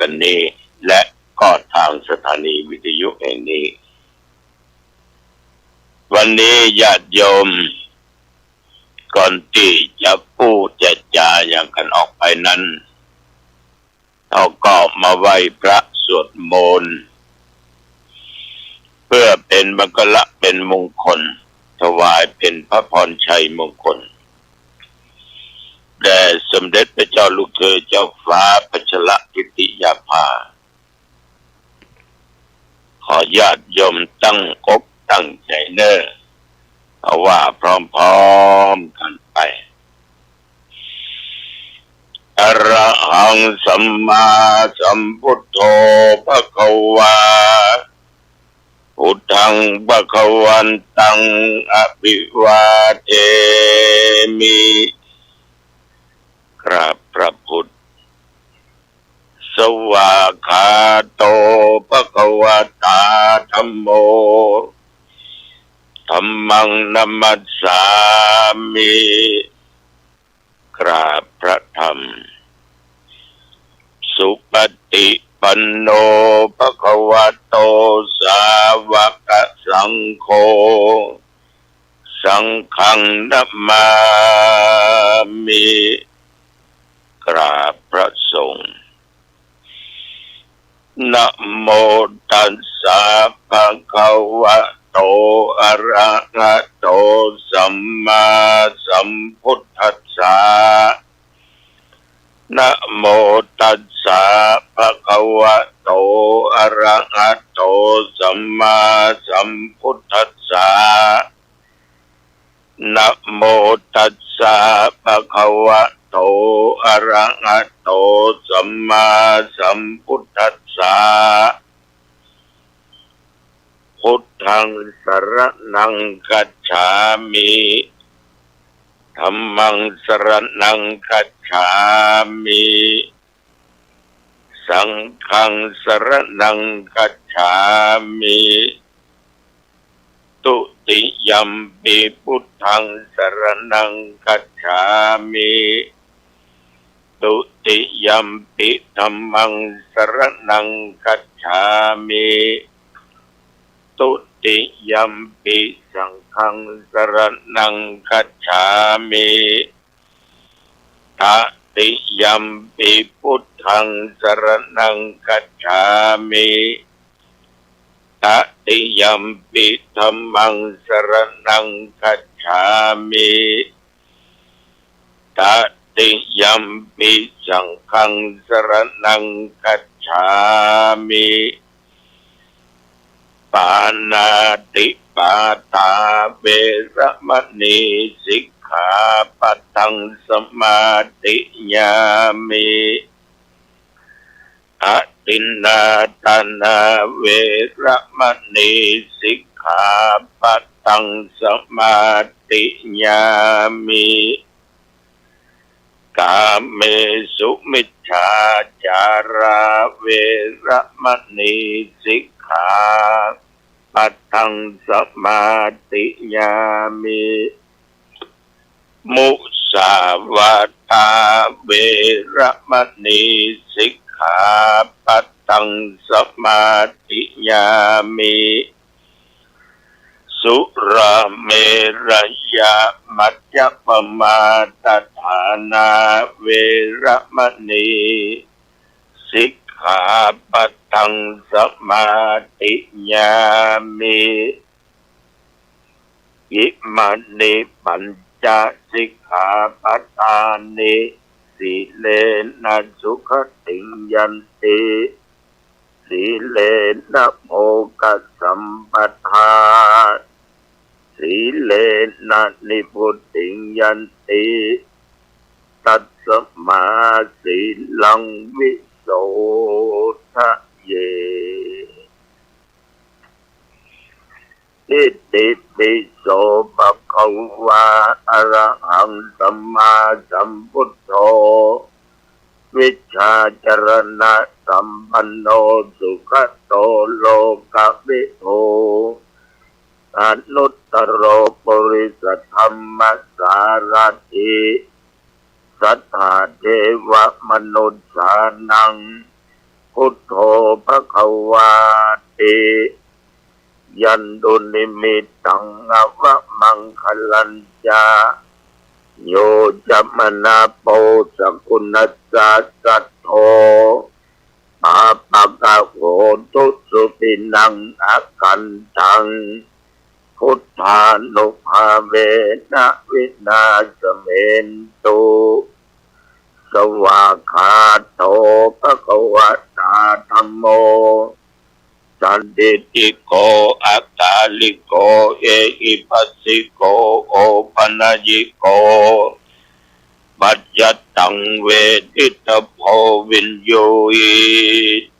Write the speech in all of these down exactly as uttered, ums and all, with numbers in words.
วันนี้ และก็ทางสถานีวิทยุแห่งนี้ วันนี้ญาติโยม ก่อนตี้จะพูดจะจ๋าอย่างกั๋นออกไปนั้น เฮาก็มาไหว้พระสวดมนต์ เปื้อเป๋นมังคละเป๋นมงคล ถวายเป๋นพระพรชัยมงคล แด่สมเด็จพระเจ้าลูกเธอเจ้าฟ้าพัชรกิติยาภา ขอญาติโยมตั้งอกตั้งใจ๋เน่อ เอาว่าพร้อมๆ กั๋นไป อะระหังสัมมาสัมพุทโธภะคะวา พุทธังภะคะวันตังอะภิวาเทมิ กราบพระพุทธ สวากขาโตภะคะวะตาธัมโม ธัมมังนะมัสสามิ กราบพระธรรม สุปฏิปันโนภะคะวะโต สาวกสังโฆ สังฆังนะมามิ กราบพระสงฆ์ นะโมตัสสะภะคะวะโต อะระหะโต สัมมาสัมพุทธัสสะ นะโมตัสสะภะคะวะโต อะระหะโต สัมมาสัมพุทธัสสะ นะโมตัสสะภะคะวะโต อะระหะโต สัมมาสัมพุทธัสสะ พุทธังสะระณังคัจฉามิ ธัมมังสะระณังคัจฉามิ สังฆังสะระณังคัจฉามิ ตุติยัมปิพุทธังสะระณังคัจฉามิ ตุติยัมปิธัมมังสะระณังคัจฉามิ ตุติยัมปิสังฆังสะระณังคัจฉามิ ตติยัมปิพุทธังสะระณังคัจฉามิ ตติยัมปิธัมมังสะระณังคัจฉามิ ตติยัมปิสังฆังสะระณังคัจฉามิ ปาณาติปาตาเวระมะณี สิกขาปะทังสะมาธิยามิ อะทินนาทานาเวระมะณี สิกขาปะทังสะมาธิยามิ กาเมสุมิจฉาจาราเวระมะณี สิกขาปะทังสะมาธิยามิ มุสาวาทาเวระมะณี สิกขาปะทังสะมาธิยามิ สุราเมรยะมัจจะปะมาทฐานาเวระมะณี สิกขาปะทังสะมาธิยามิ อิมานิปัญจะสิกขาปะทานิ สีเลนะสุขะติงยันติ สีเลนะโภคะสัมปะทา สีเลนะนิพพุติงยันติ ตัสสะมาสีลังวิโสทะเย อิติปิโสภะคะวา อะระหังสัมมาสัมพุทโธ วิชชาจารณะสัมปันโน สุขะโตโลกะวิทู อนุตตโรปุริสะธัมมะสารัตถิ สัตถาเทวะมนุสสานัง พุทโธ ภะคะวาติ ยันตุ นิมิตตัง อะวะมังคะลัญจะ โย จะ มะนะ โพ สะกุณัสสะ สัทโธ ปาปะกะ โหตุ สุปินัง อะคันตัง พุทธานุภาเวนะ วินาสเมนตุ สวากขาโต ภะคะวะตา ธัมโม สันทิฏฐิโก อะกาลิโก เอหิปัสสิโก โอปะนะยิโก ปัจจัตตัง เวทิตะโพ วิญญูหิ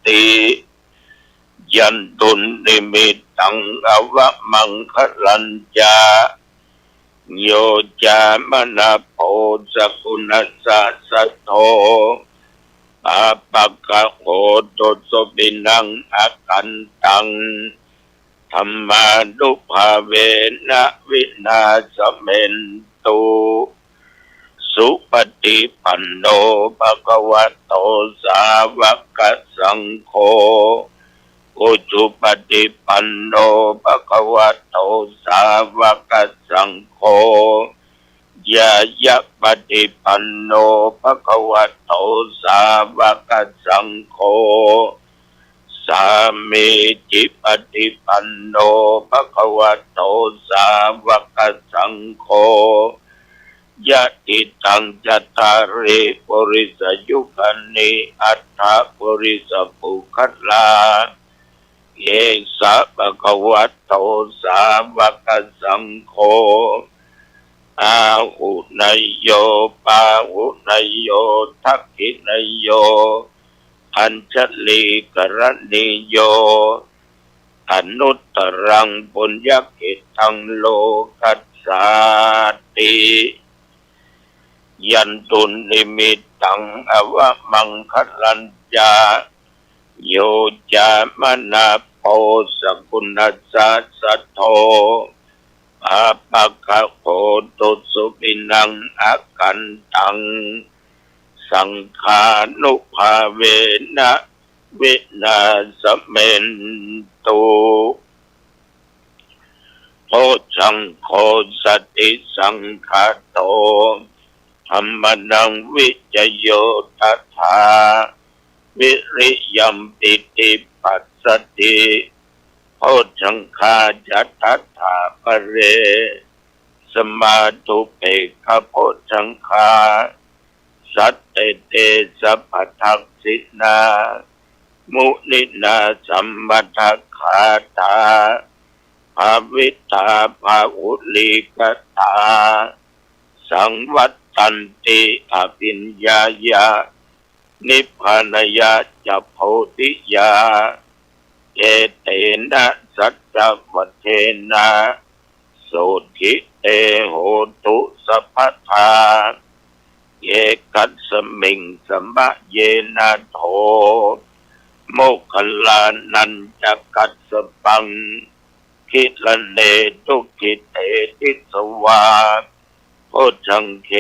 ติ ยันตุ นิมิตตัง อะวะมังคะลัญจะ โย จะ มะนะ โพ สะกุณัสสะ สัทโธ ปาปะกะ โหตุ สุปินัง อะคันตัง ธัมมานุภาเวนะ วินาสเมนตุ สุปะฏิปันโน ภะคะวะโต สาวะกะสังโฆ อุจุปะฏิปันโน ภะคะวะโต สาวะกะสังโฆ ญาณะปะฏิปันโน ภะคะวะโต สาวะกะสังโฆ สามีจิปะฏิปันโน ภะคะวะโต สาวะกะสังโฆ ยะติตัง จัตตาริ ปุริสะยุคานิ อัตถะ ปุริสะปุคคลา เอสะ ภะคะวะโต สาวะกะสังโฆ อาหุเนยโย ปาหุเนยโย ทักขิเนยโย อัญชลีกะรณีโย อนุตตรัง ปุญญะเขตตัง โลกัสสาติ ยันตุ นิมิตตัง อะวะมังคะลัญจะ โย จะ มะนะ โพ สะกุณัสสะ สัทโธ ปาปะกะ โหตุ สุปินัง อะคันตัง สังฆานุภาเวนะ วินาสเมนตุ โพชฌังโค สติสังคาโต ธัมมานัง วิจโย ตถา วิริยัม ปีติปัสสติ โพชฌังคาจะ ตถาปะเร สมาธุปเปกขะโพชฌังคา สัตเต เต สัพพะทักขิณา มุนินา สัมมะทะกาถา ภาวิตา บาหุลีกถา สังวัตตันติ อะภิญญายะ นิพพานายะ จะ โพธิยา เอเตนะ สัจจวัจเจนะ โสตถิ เต โหตุ สัพพะทา เอกัสสมิง สมะเยนะ โถ โมคคัลลานัญจะกัสสปัง กิรเณ ทุกขิเต ทิสวา โพชฌังเก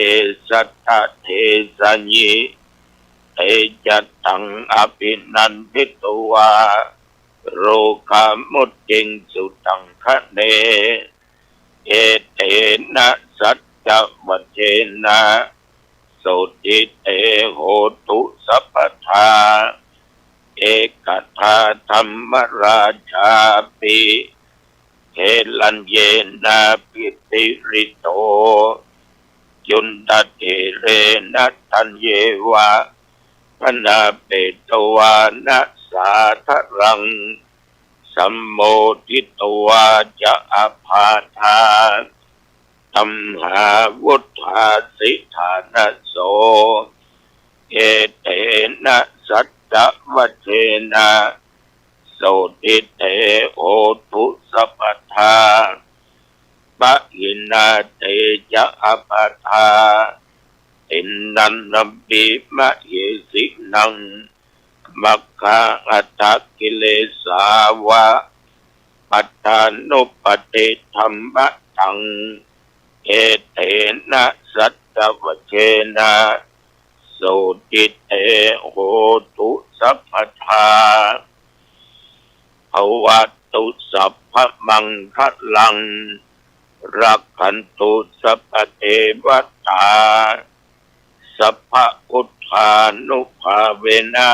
สัตตะเทสะยิ เตจะตัง อะภินันทิตวา โรกามุจจิง สุตังคะเน เอเตนะ สัจจวัจเจนะ โสตถิ เต โหตุ สัพพะทา เอกทา ธัมมราชาปิ เทรัญเยนะ ภิติริโต จุนทะเทเรนะ ธัญเยวะ พนาเปตวานะ สาธะรัง สัมโมทิตวาจะ อะพาทา ตัมหาวุฏฐาสิฐานะโส เอเตนะ สัจจวัจเจนะ โสตถิ เต โหตุ สัพพะทา ปะหินา เตจะ อะพาทา ติณณัมปิ มะเหสินัง มัคคาหัตถะกิเลสาวะ ปัตตานุปัฏฐิธัมมะตัง เอเตนะ สัจจวัจเจนะ โสตถิ เต โหตุ สัพพะท า ภะวะตุ สัพพะมังคะลัง รักขันตุ สัพพะเทวะตา สัพพะพุทธานุภาเวนะ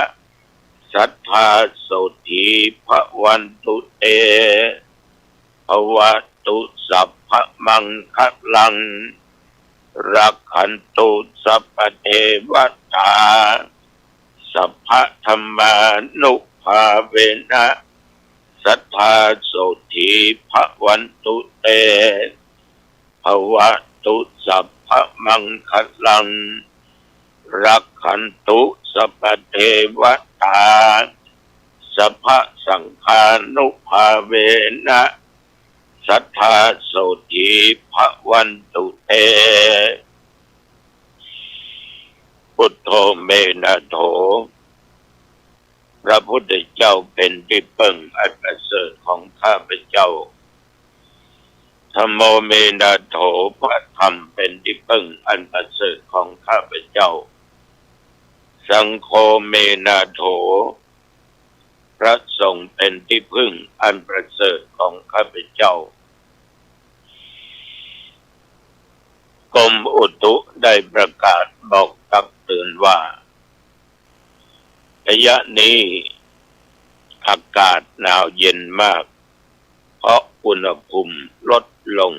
สัตถาโสตถี ภะวันตุเต ภะวะตุ สัพพะมังคะลัง รักขันตุ สัพพะเทวะตา สัพพะธัมมานุภาเวนะ สัตถาโสตถี ภะวันตุเต ภะวะตุ สัพพะมังคะลัง รักขันตุ สัพพะเทวะตา สัพพะสังฆานุภาเวนะ สัตถาโสตถี ภะวันตุเต พุทโธ เม นะโถ พระพุทธเจ้าเป๋นตี้เปิ้งอันประเสริฐของข้าพเจ้า ธัมโม เม นะโถ พระธรรมเป๋นตี้เปิ้งอันประเสริฐของข้าพเจ้า สังโฆ เม นะโถ พระสงฆ์เป๋นตี้พึ่งอันประเสริฐของข้าพเจ้า กรมอุตุได้ประกาศบอกตักเตือนว่า ระยะนี้อากาศหนาวเย็นมาก เพราะอุณหภูมิลดลง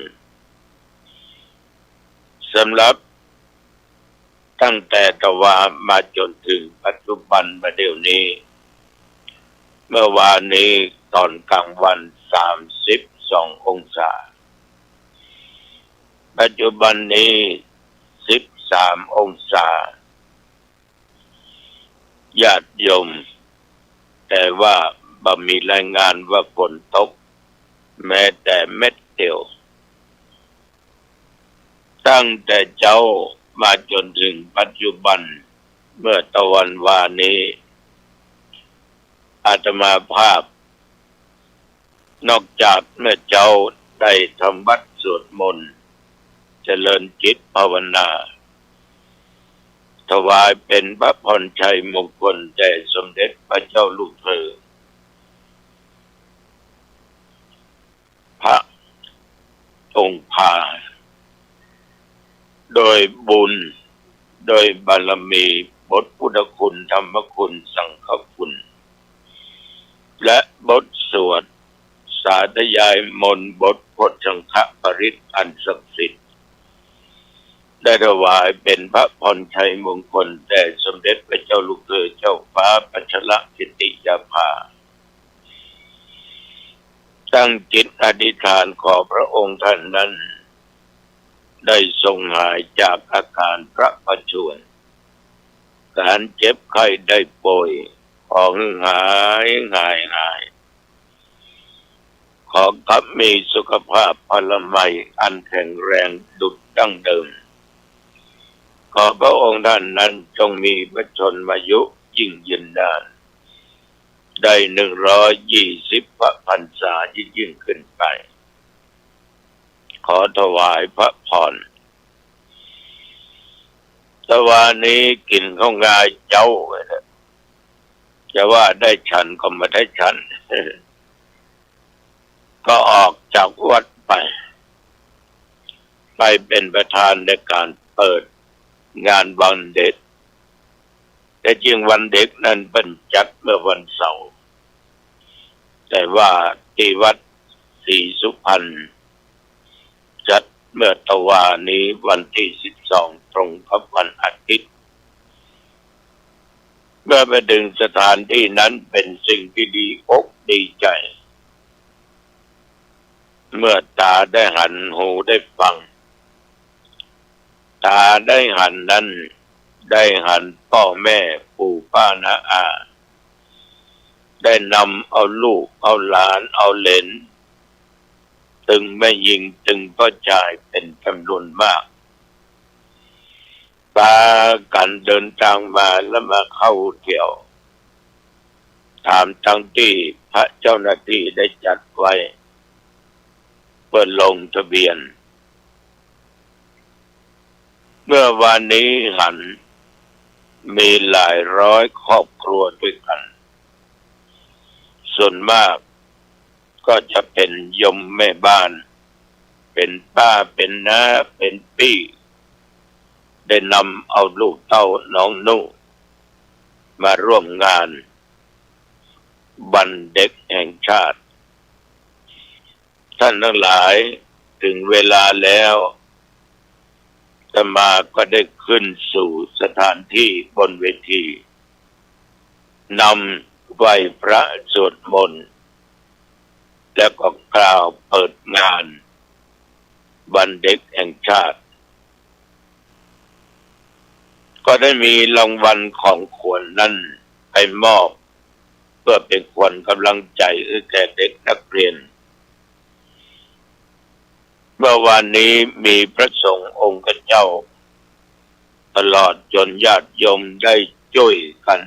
สำหรับ ตั้งแต่ตะวามาจ๋นเถิงปัจจุบันมาเดี๋ยวนี้ เมื่อวานนี้ต๋อนกลางวัน สามสิบสอง องศา ปัจจุบันนี้ สิบสาม องศา ญาติโยม แต่ว่าบ่มีรายงานว่าฝนตกแม้แต่เม็ดเดียว ตั้งแต่เจ๊ามาจ๋นเถิงปัจจุบัน เมื่อตะวันวานี้ อาตมาภาพ นอกจากเมื่อเจ๊าได้ทำวัตรสวดมนต์ เจริญจิตภาวนา ถวายเป๋นพระพรชัยมงคลแด่สมเด็จพระเจ้าลูกเธอ พระองค์พา โดยบุญ โดยบารมี บทพุทธคุณ ธรรมคุณ สังฆคุณ และบทสวดสาธยายมนต์บทโพชฌังคปริตรอันศักดิ์สิทธิ์ ได้ถวายเป๋นพระพรชัยมงคลแด่สมเด็จพระเจ้าลูกเธอเจ้าฟ้าพัชรกิติยาภา ตั้งจิตอธิษฐานขอพระองค์ท่านนั้น ได้ทรงหายจากอาการพระประชวร การเจ็บไข้ได้ป่วย ขอหื้อหาย หาย หาย ขอกลับมีสุขภาพพลามัยอันแข็งแรงดุจดั้งเดิม ขอพระองค์ท่านนั้นจงมีพระชนมายุยิ่งยืนนาน ได้หนึ่งร้อยยี่สิบพระพรรษายิ่งๆ ขึ้นไป ขอถวายพระพร ตะวานี้กิ๋นข้าวงาเจ๊า จะว่าได้ฉันก็บ่ได้ฉัน ก็ออกจากวัดไป ไปเป๋นประธานในการเปิดงานวันเด็ก แต่จริงวันเด็กนั้นเปิ้นจัดเมื่อวันเสาร์ แต่ว่าตี้วัดศรีสุพรรณ จัดเมื่อตะวานี้วันตี้สิบสอง ตรงกับวันอาทิตย์ เมื่อไปเถิงสถานตี้นั้นเป๋นสิ่งตี้ดีอกดีใจ๋ เมื่อต๋าได้หัน หูได้ฟัง ต๋าได้หันนั้น ได้หันป้อแม่ปู่ป้าน้าอา ได้นำเอาลูกเอาหลานเอาเหลน ตึงแม่ญิงตึงป้อจายเป๋นจ๋ำนวนมาก ปากั๋นเดินตางมาแล้วมาเข้าแถว ต๋ามตังตี้พระเจ้าหน้าตี้ได้จัดไว้ เปื้อลงทะเบียน เมื่อวานนี้หัน มีหลายร้อยครอบครัวตวยกั๋น ส่วนมากก็จะเป๋นโยมแม่บ้าน เป๋นป้า เป๋นน้า เป๋นปี้ ได้นำเอาลูกเต้าน้องหนูมาร่วมงานวันเด็กแห่งชาติ ท่านทั้งหลาย ถึงเวลาแล้ว อาตมาก็ได้ขึ้นสู่สถานที่บนเวที นำไหว้พระสวดมนต์ แล้วก็กล่าวเปิดงานวันเด็กแห่งชาติ ก็ได้มีรางวัลของขวัญนั้นไปมอบ เพื่อเป๋นขวัญกำลังใจ๋แก่เด็กนักเรียน เมื่อวานนี้มีพระสงฆ์องค์เจ้า ตลอดจนญาติโยมได้จ้วยกั๋น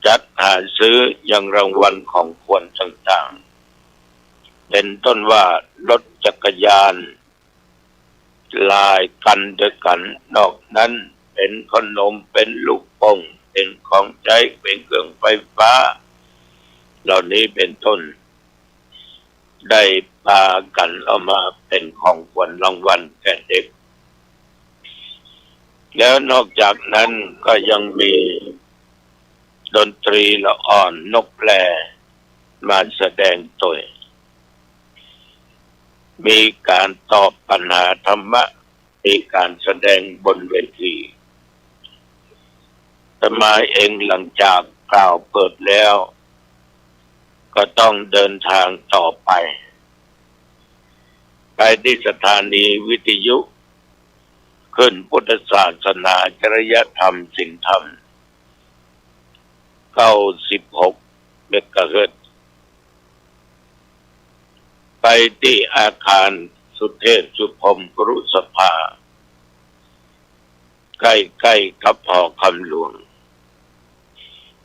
จัดหาซื้อยังรางวัลของขวัญต่างๆ เป๋นต้นว่ารถจักรยานหลายคันด้วยกั๋น นอกนั้นเป๋นขนม เป๋นลูกโป่ง เป๋นของใจ๊ เป๋นเครื่องไฟฟ้า เหล่านี้เป๋นต้น ได้ปากั๋นเอามาเป๋นของขวัญรางวัลแก่เด็ก แล้วนอกจากนั้นก็ยังมีดนตรีละอ่อน นกแปล มาแสดงตวย มีก๋านตอบปัญหาธรรมะ มีก๋านแสดงบนเวที อาตมาเองหลังจากกล่าวเปิดแล้ว ก็ต้องเดินทางต่อไป ไปตี้สถานีวิทยุคลื่นพุทธศาสนา จริยธรรม ศีลธรรม เก้าสิบหก เมกะเฮิรตซ์ ไปตี้อาคารสุเทพสุพรรณครุสภา ใก้ๆ กับหอคำหลวง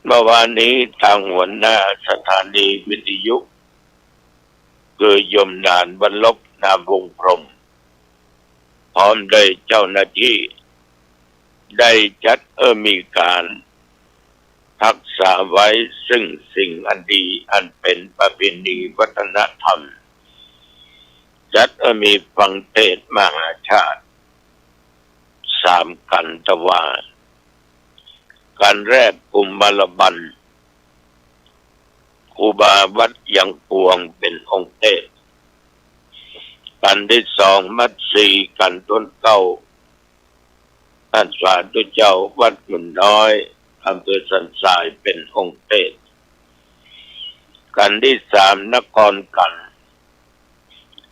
เมื่อวานนี้ตางหัวหน้าสถานีวิทยุ คือโยมหนานวรรณรบ นามวงศ์พรหม พร้อมด้วยเจ้าหน้าตี้ ได้จัดเอื้อมีก๋านฮักษาไว้ซึ่งสิ่งอันดีอันเป๋นประเพณีวัฒนธรรม จัดเอื้อมีฟังเทศน์มหาชาติ สามก๋านตะว่า ก๋านแรกกุมารบัล ครูบาวัดยังปวงเป๋นองค์เทศน์ ก๋านตี้สองมัสสี ก๋านต้นเกล้า ต้านสาธุเจ้าวัดหมุนน้อย อำเภอสันทรายเป๋นองค์เทศน์ ก๋านตี้สามนครก๋าน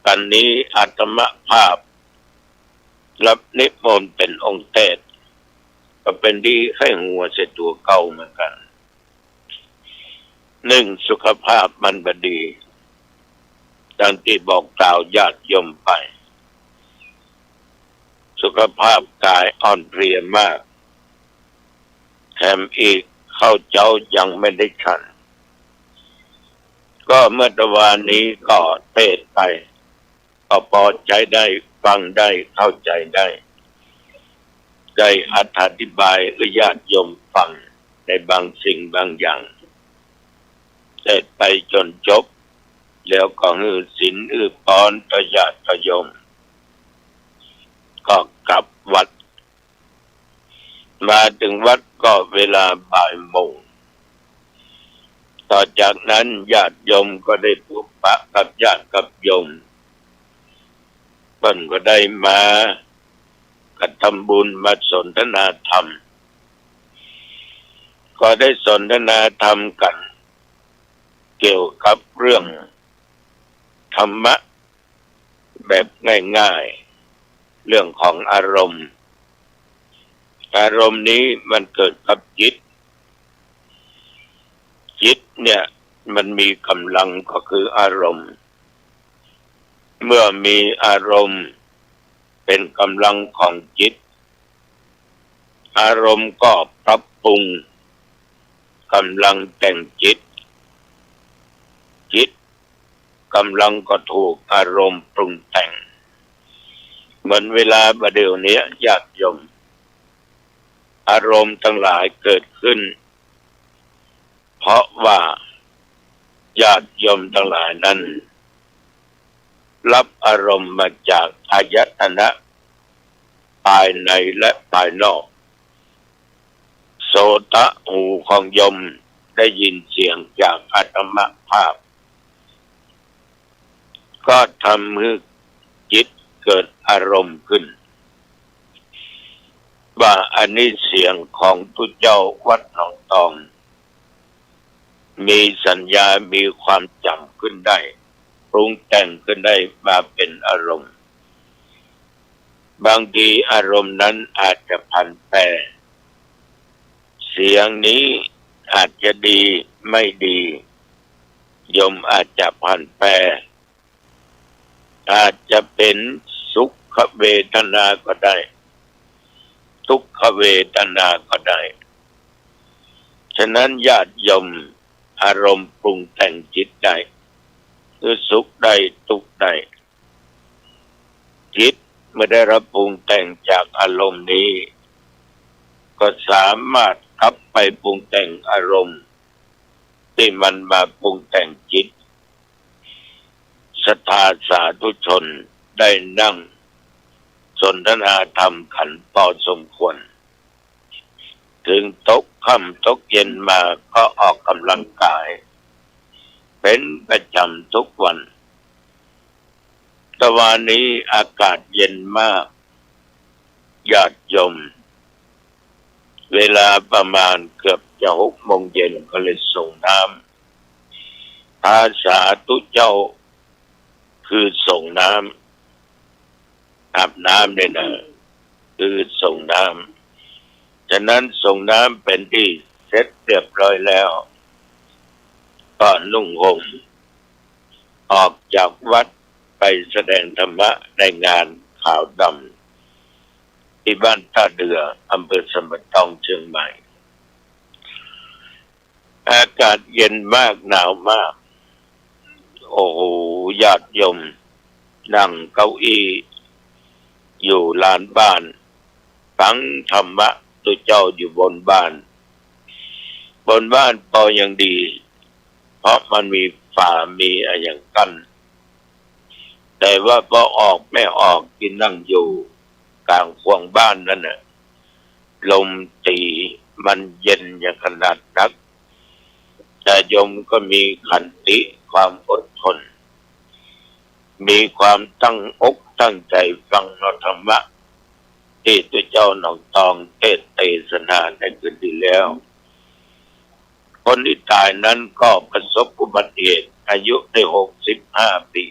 ก๋านนี้อาตมาภาพรับนิมนต์เป๋นองค์เทศน์ ก็เป๋นตี้ใค่หัวใส่ตั๋วเก่าเหมือนกั๋น นึ่งสุขภาพมันบ่ดี ดังตี้บอกกล่าวญาติโยมไป สุขภาพก๋ายอ่อนเพลียมาก แถมอีกข้าวเจ๊ายังไม่ได้ฉัน ก็เมื่อตะวานี้ก็เทศน์ไป ก็ปอใจ๊ได้ ฟังได้ เข้าใจ๋ได้ ได้อธิบายหื้อญาติโยมฟังในบางสิ่งบางอย่าง เทศน์ไปจ๋นจบ แล้วก็หื้อศีลหื้อพรต่อญาติต่อโยม ก็กลับวัด มาเถิงวัดก็เวลาบ่ายโมง ต่อจากนั้นญาติโยมก็ได้พบปะกับญาติกับโยม เปิ้นก็ได้มา ก็ทำบุญมาสนทนาธรรม ก็ได้สนทนาธรรมกั๋น เกี่ยวกับเรื่องธรรมะแบบง่ายๆ เรื่องของอารมณ์ อารมณ์นี้มันเกิดกับจิต จิตเนี่ยมันมีก๋ำลังก็คืออารมณ์ เมื่อมีอารมณ์เป๋นก๋ำลังของจิต อารมณ์ก็ปรับปรุงก๋ำลังแต่งจิต จิตก๋ำลังก็ถูกอารมณ์ปรุงแต่ง เหมือนเวลาบ่าเดี่ยวนี้ญาติโยม อารมณ์ตังหลายเกิดขึ้น เพราะว่า ญาติโยมตังหลายนั้น ฮับอารมณ์มาจากอายตนะภายในและภายนอก โสตะ หูของโยมได้ยินเสียงจากอาตมภาพ ก็ทำหื้อจิตเกิดอารมณ์ขึ้น ว่าอันนี้เสียงของตุ๊เจ้าวัดหนองตอง มีสัญญา มีความจ๋ำขึ้นได้ ปรุงแต่งขึ้นได้มาเป็นอารมณ์ บางทีอารมณ์นั้นอาจจะผันแปร เสียงนี้อาจจะดีไม่ดี โยมอาจจะผันแปร อาจจะเป็นสุขเวทนาก็ได้ ทุกขเวทนาก็ได้ ฉะนั้นญาติโยม อารมณ์ปรุงแต่งจิตได้ คือสุขได้ทุกข์ได้ จิตเมื่อได้รับปรุงแต่งจากอารมณ์นี้ ก็สามารถกลับไปปรุงแต่งอารมณ์ ตี้มันมาปรุงแต่งจิต ศรัทธาสาธุชนได้นั่งสนทนาธรรมกั๋นพอสมควร เถิงตกค่ำตกเย็นมาก็ออกกำลังกาย เป๋นประจ๋ำทุกวัน ตะวานี้อากาศเย็นมาก ญาติโยม เวลาประมาณเกือบจะหกโมงเย็นก็เลยสรงน้ำ ภาษาตุ๊เจ้าคือสรงน้ำ อาบน้ำเนี่ยนะ คือสรงน้ำ ฉะนั้นสรงน้ำเป๋นตี้เสร็จเรียบร้อยแล้ว ก็นุ่งห่ม ออกจากวัดไปแสดงธรรมะในงานขาวดำ ตี้บ้านต้าเดื่อ อำเภอสันป่าตอง เจียงใหม่ อากาศเย็นมาก หนาวมาก โอ้โห ญาติโยม นั่งเก้าอี้อยู่ลานบ้าน ฟังธรรมะตุ๊เจ้าอยู่บนบ้าน บนบ้านปอยังดี เพราะมันมีฝา มีอะหยังกั้น แต่ว่าปอออกแม่ออกตี้นั่งอยู่ก๋างขวางบ้านนั้นน่ะ ลมตี๋มันเย็นอย่างขนาดนัก แต่โยมก็มีขันติ ความอดทน มีความตั้งอกตั้งใจ๋ฟังเอาธรรมะ ตี้ตุ๊เจ้าหนองตองเตสน์เตสนาในคืนตี้แล้ว คนตี้ต๋ายนั้นก็ประสบอุบัติเหตุ อายุได้หกสิบห้าปี๋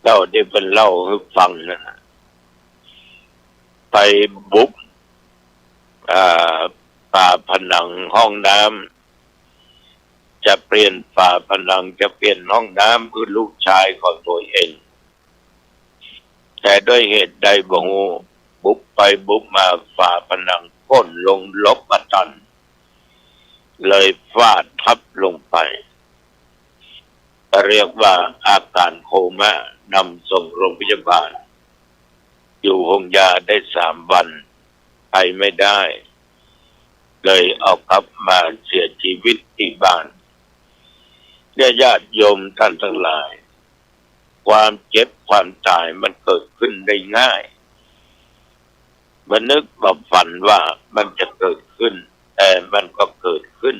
เต้าตี้เปิ้นเล่าหื้อฟังนั่นน่ะ ไปบุบ อ่า ฝาผนังห้องน้ำ จะเปลี่ยนฝาผนัง จะเปลี่ยนห้องน้ำหื้อลูกจายของตั๋วเอง แต่ด้วยเหตุใดบ่ฮู้ บุบไปบุบมาฝาผนังโค่นลงหลบบ่ตัน เลยฟาดทับลงไป เรียกว่าอาการโคม่า นำส่งโรงพยาบาล อยู่ห้องยาได้สามวัน ไปไม่ได้ เลยเอากลับมาเสียชีวิตตี้บ้าน เนี่ยญาติโยมต้านตังหลาย ความเจ็บความต๋ายมันเกิดขึ้นได้ง่าย บ่นึกบ่ฝันว่ามันจะเกิดขึ้น แต่มันก็เกิดขึ้น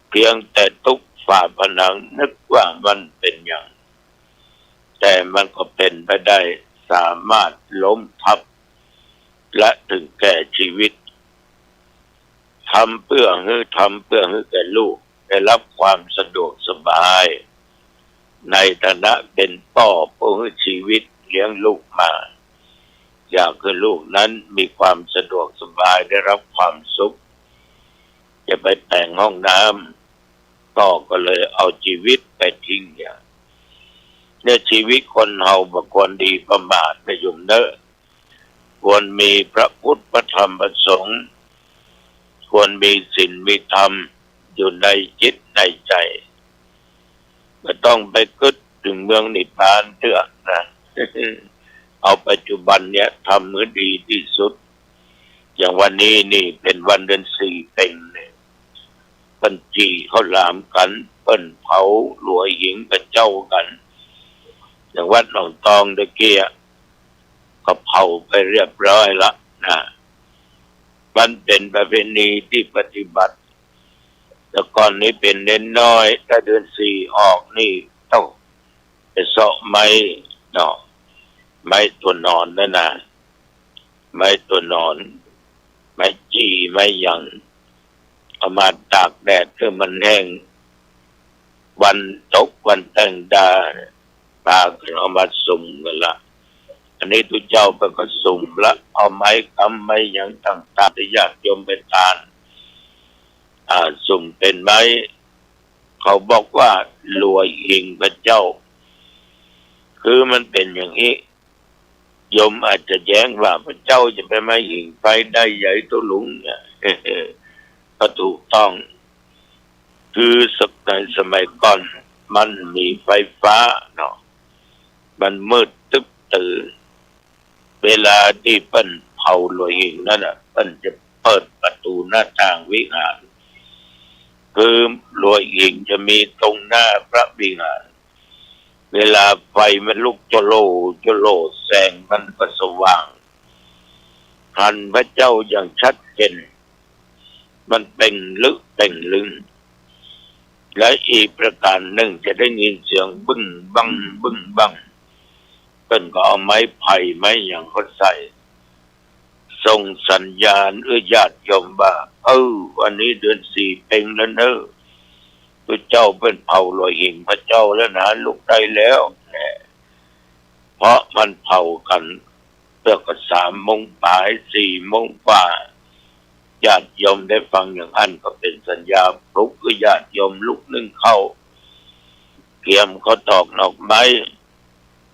เพียงแต่ตุ๊บฝาผนังนึกว่ามันเป๋นหยัง แต่มันก็เป๋นไปได้ สามารถล้มทับ และถึงแก่ชีวิต ทำเปื้อหื้อ ทำเปื้อหื้อแก่ลูกได้รับความสะดวกสบาย ในฐานะเป๋นป้อผู้หื้อชีวิตเลี้ยงลูกมา อยากหื้อลูกนั้นมีความสะดวกสบาย ได้รับความสุข จะไปแป๋งห้องน้ำ ก็ ก็เลยเอาชีวิตไปทิ้งเนี่ย เนี่ยชีวิตคนเฮาบ่ควรดีประมาทนะโยมเนอะ ควรมีพระพุทธพระธรรมพระสงฆ์ ควรมีศีลมีธรรมอยู่ในจิตในใจ๋ บ่ต้องไปกึ๊ดเถิงเมืองนิพพานเตื้อนะ เอาปัจจุบันเนี่ยทำหื้อดีตี้สุด อย่างวันนี้นี่เป๋นวันเดือนสี่เต็งเนี่ย ปิ้นจี่ข้าวหลามกั๋น ปิ้นเผาหลวยหิงพระเจ้ากั๋น อย่างวัดหนองตองตะกี้อะ ก็เผาไปเรียบร้อยละนะ มันเป๋นประเพณีตี้ปฏิบัติ แต่ก่อนนี้เป๋นเณรน้อย ถ้าเดือนสี่ออกนี่ โต้ ไปเซาะไม้เนาะ ไม้ตั๋วนอนนั่นนะ ไม้ตั๋วนอน ไม้จี่ ไม้หยัง เอามาตากแดดหื้อมันแห้ง วันตกวันแตงดา ปากั๋นเอามาสุมกั๋นละ อันนี้ตุ๊เจ้าเปิ้นก็สุมละ เอาไม้กำไม้หยังต่างๆ ตี้ญาติโยมไปตาน อ่า สุมเป๋นไม้ เขาบอกว่าหลวยหิงพระเจ้า คือมันเป๋นอย่างนี้ โยมอาจจะแย้งว่า พระเจ้าจะไปไม้หิงไฟได้ใหญ่ตุ๊ลุงเนี่ย ก็ถูกต้อง คือในสมัยก่อนมันบ่มีไฟฟ้าเนาะ มันมืดตึ๊บตือ เวลาตี้เปิ้นเผาหลวยหิงนั่นน่ะ เปิ้นจะเปิดประตู๋หน้าต่างวิหาร คือหลวยหิงจะมีตรงหน้าพระวิหาร เวลาไฟมันลุกโจโล โจโล แสงมันก็สว่าง หันพระเจ้าอย่างชัดเจน มันเป่งลึกเป่งลึง และอีกประก๋านนึ่งจะได้ยินเสียงบึ้งบั้ง บึ้งบั้ง เปิ้นก็เอาไม้ไผ่ไม้หยังก็ใส่ ส่งสัญญาณหื้อญาติโยมว่า เออ วันนี้เดือนสี่เป่งแล้วเน่อ ตุ๊เจ้าเปิ้นเผาหลวยหิงพระเจ้าแล้วนะ ลุกได้แล้วแหละ เพราะมันเผากั๋นเตื้อก็สามโมงป๋าย สี่โมงกว่า ญาติโยมได้ฟังอย่างอั้นก็เป๋นสัญญาณปลุกหื้อญาติโยมลุกนึ่งข้าว เกียมข้าวตอกหนอกไม้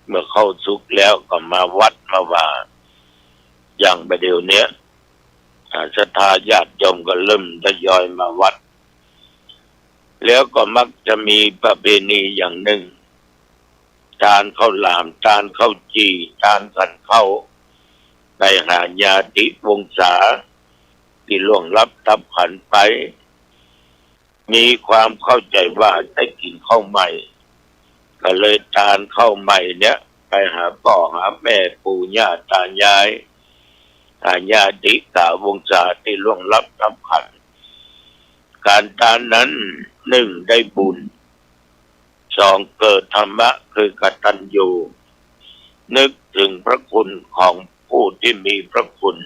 เมื่อข้าวสุกแล้วก็มาวัดมาวา อย่างบ่าเดี่ยวเนี้ย อ่า ศรัทธาญาติโยมก็เริ่มทยอยมาวัด แล้วก็มักจะมีประเพณีอย่างนึ่ง ตานข้าวหลาม ตานข้าวจี่ ตานขันข้าว ไปหาญาติวงศาตี้ล่วงลับดับขันไป มีความเข้าใจ๋ว่าได้กิ๋นข้าวใหม่ ก็เลยตานข้าวใหม่เนี้ยไปหาป้อหาแม่ปู่ย่าต๋ายาย หาญาติกาวงศาตี้ล่วงลับดับขัน ก๋านตานนั้น นึ่ง ได้บุญ สอง เกิดธรรมะคือกตัญญู นึกเถิงพระคุณของผู้ตี้มีพระคุณ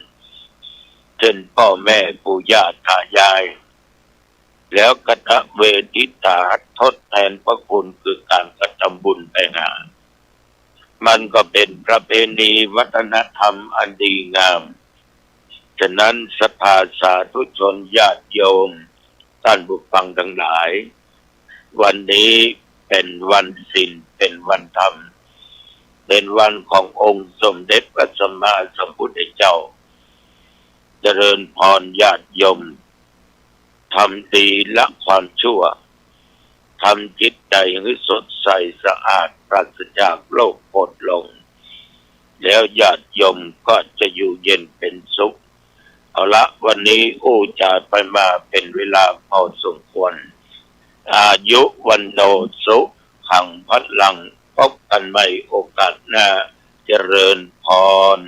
เจ้นป้อแม่ปู่ย่าต๋ายาย แล้วกตเวทิตา ทดแตนพระคุณคือก๋านกระตำบุญไปหา มันก็เป๋นประเพณีวัฒนธรรมอันดีงาม ฉะนั้นศรัทธาสาธุชนญาติโยม ต้านผู้ฟังตังหลาย วันนี้เป๋นวันศีล เป๋นวันธรรม เป๋นวันขององค์สมเด็จพระสัมมาสัมพุทธเจ้า เจริญพรญาติโยม ทำดีละความชั่ว ทำจิตใจ๋หื้อสดใสสะอาด ปราศจากโรคโผดหลง แล้วญาติโยมก็จะอยู่เย็นเป๋นสุข เอาละ วันนี้อู้จ๋าไปมาเป๋นเวลาพอสมควร อายุวัณโณสุขังพลัง พบกั๋นใหม่โอกาสหน้า เจริญพร